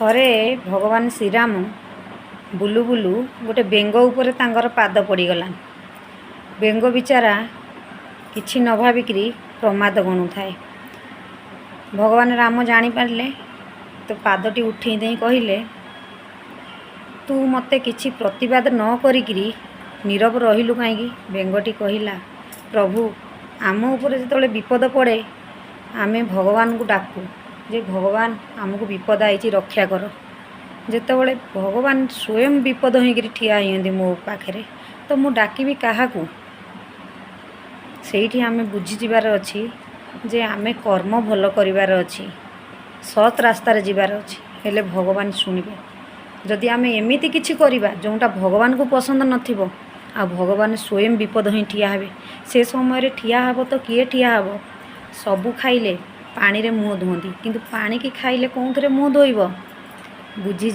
ଥରେ ଭଗବାନ ଶ୍ରୀରାମ ବୁଲୁ ବୁଲୁ ଗୋଟେ ବେଙ୍ଗ ଉପରେ ତାଙ୍କର ପାଦ ପଡ଼ିଗଲା। ବେଙ୍ଗ ବିଚାରା କିଛି ନ ଭାବିକିରି ପ୍ରମାଦ ଗଣୁଥାଏ। ଭଗବାନ ରାମ ଜାଣିପାରିଲେ ତ ପାଦଟି ଉଠେଇ ଦେଇ କହିଲେ, "ତୁ ମୋତେ କିଛି ପ୍ରତିବାଦ ନ କରିକିରି ନୀରବ ରହିଲୁ କାହିଁକି?" ବେଙ୍ଗଟି କହିଲା, "ପ୍ରଭୁ, ଆମ ଉପରେ ଯେତେବେଳେ ବିପଦ ପଡ଼େ, ଆମେ ଭଗବାନଙ୍କୁ ଡାକୁ ଯେ ଭଗବାନ, ଆମକୁ ବିପଦ ଆଇଛି, ରକ୍ଷା କର। ଯେତେବେଳେ ଭଗବାନ ସ୍ୱୟଂ ବିପଦ ହୋଇକିରି ଠିଆ ହେଇଛନ୍ତି ମୋ ପାଖରେ, ତ ମୁଁ ଡାକିବି କାହାକୁ?" ସେଇଠି ଆମେ ବୁଝିଯିବାର ଅଛି ଯେ ଆମେ କର୍ମ ଭଲ କରିବାର ଅଛି, ସତ୍ ରାସ୍ତାରେ ଯିବାର ଅଛି, ହେଲେ ଭଗବାନ ଶୁଣିବେ। ଯଦି ଆମେ ଏମିତି କିଛି କରିବା ଯେଉଁଟା ଭଗବାନଙ୍କୁ ପସନ୍ଦ ନଥିବ ଆଉ ଭଗବାନ ସ୍ୱୟଂ ବିପଦ ହିଁ ଠିଆ ହେବେ, ସେ ସମୟରେ ଠିଆ ହେବ ତ କିଏ ଠିଆ ହେବ? ସବୁ ଖାଇଲେ ପାଣିରେ ମୁହଁ ଧୁଅନ୍ତି, କିନ୍ତୁ ପାଣିକି ଖାଇଲେ କେଉଁଥିରେ ମୁହଁ ଧୋଇବ? ବୁଝି